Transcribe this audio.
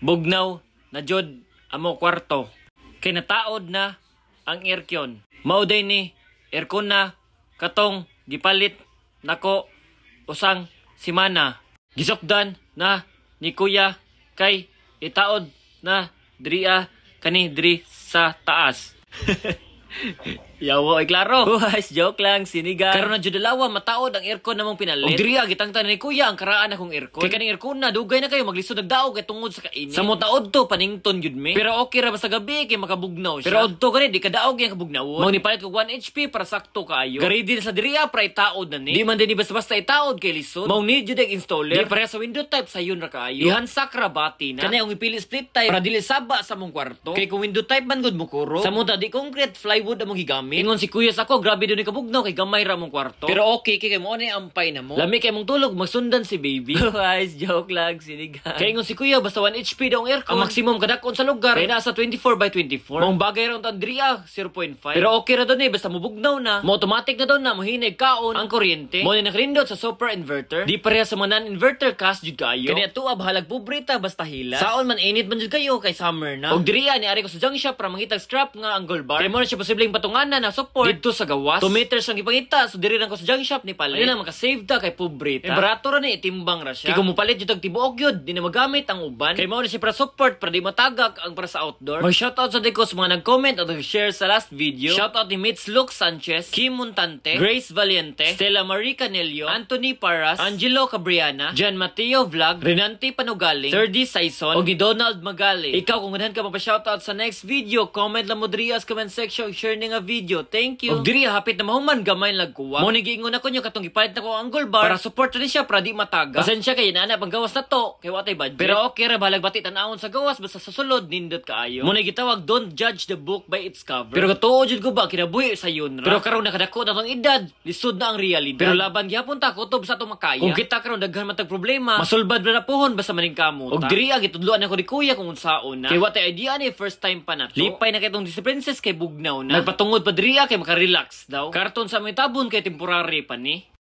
Bugnaw na jud amo kwarto. Kay nataod na ang aircon. Mao day ni aircon na katong gipalit nako usang simana. Gisukdan na ni kuya kay itaod na diriya kani diri sa taas. Yawa ay klaro. Guys, joke lang, sinigang. Karon na jud dalawa mataod ang aircon namong pinalit. Og diriya gitangtan ni kuya ang karaan akong aircon. Kay kaning aircon na dugay na kayo maglisod nagdaog kay tungod sa kainit. Sa mo taod to panington jud mi. Pero okay ra basta gabi kay makabugnaw siya. Pero odto gani di kadaog yang kabugnawon. Mao nipalit kog 1 HP para sakto kaayo. Gaready na sa diriya para itaod na ni. Di man din ni basta-basta itaod kay lisod. Mao ni jud ang installer. Di pareha sa window type, sayon ra kaayo. Ihansak ra bati na. Kani ang ipili split type para dili saba sa mong kwarto. Kay kung window type man gud mo kuro. Sa mo ta di concrete, plywood among gigamit. Ingon si kuya sa ako, grabe daw ni kabugnaw kay gamay ra mong kwarto. Pero okay kay kay mo ni ampay na mo. Lami kay mong tulog, magsundan si baby. Guys, joke lang, sinigang. Kay ingon si kuya, basta 1 HP daw ang aircon. Ang maximum kadakon sa lugar kay nasa 24 by 24. Maong bagay ra ang diriya 0.5. Pero okay ra daw ni basta mobugnaw na. Mo automatic na daw na mohinay kaon ang kuryente. Mo ni nakarindot sa super inverter. Di pareha sa mga non-inverter, kas jud kaayo. Kani ato bahalag pobreta basta hilas. Saon man init man jud kayo kay summer na. Og diriya ni ari ko sa junk shop para mangitag scrap nga angle bar. Kay mo na siya posibleng patunganan na support didto sa gawas. 2 meters ang gipangita, so diri lang ko sa junk shop ni palit. Ayun lang maka-save ta kay pobreta. Eh, barato ra ni, itimbang ra siya. Kay kung mopalit jud og tibuok gyud, di na magamit ang uban. Kay mao na siya para support para di matagak ang para sa outdoor. Mag shoutout sa ko sa mga nag-comment at nag-share sa last video. Shoutout ni Mitz Luke Sanchez, Kim Montante, Grace Valiente, Stella Marie Canelio, Anthony Paras, Angelo Cabriana, John Mateo Vlog, Renante Panugaling, 30 Saison, og ni Donald Magali. Ikaw, kung ganahan ka mapa-shoutout sa next video, comment lang mo diri sa comment section, share ni nga video. Thank you. Og diri hapit na mahuman, gamay lang kuwa. Mo ni giingon ako nyo katong gipalit na ko ang angle bar para support ni siya para di mataga. Pasensya kay inana pang gawas na to kay wa tay budget. Pero okay ra, bahalag bati tan-awon sa gawas basta sa sulod nindot kaayo. Mo ni gitawag "Don't judge the book by its cover." Pero katuo jud ko ba kinabuhi sa yun ra. Pero karon nakadako na tong edad, lisod na ang realidad. Pero laban gihapon ta, kutob sa atong makaya. Kung kita karon daghan man tag problema, masulbad ra na pohon basta maningkamot. Og diri gitudloan ako ni kuya kung unsaon na. Kay wa tay idea ni, first time pa na to. Lipay na kay tong si Princess kay bugnaw na. Nagpatungod pa diri kay maka-relax daw. Karton sa may tabon kay temporary pa ni.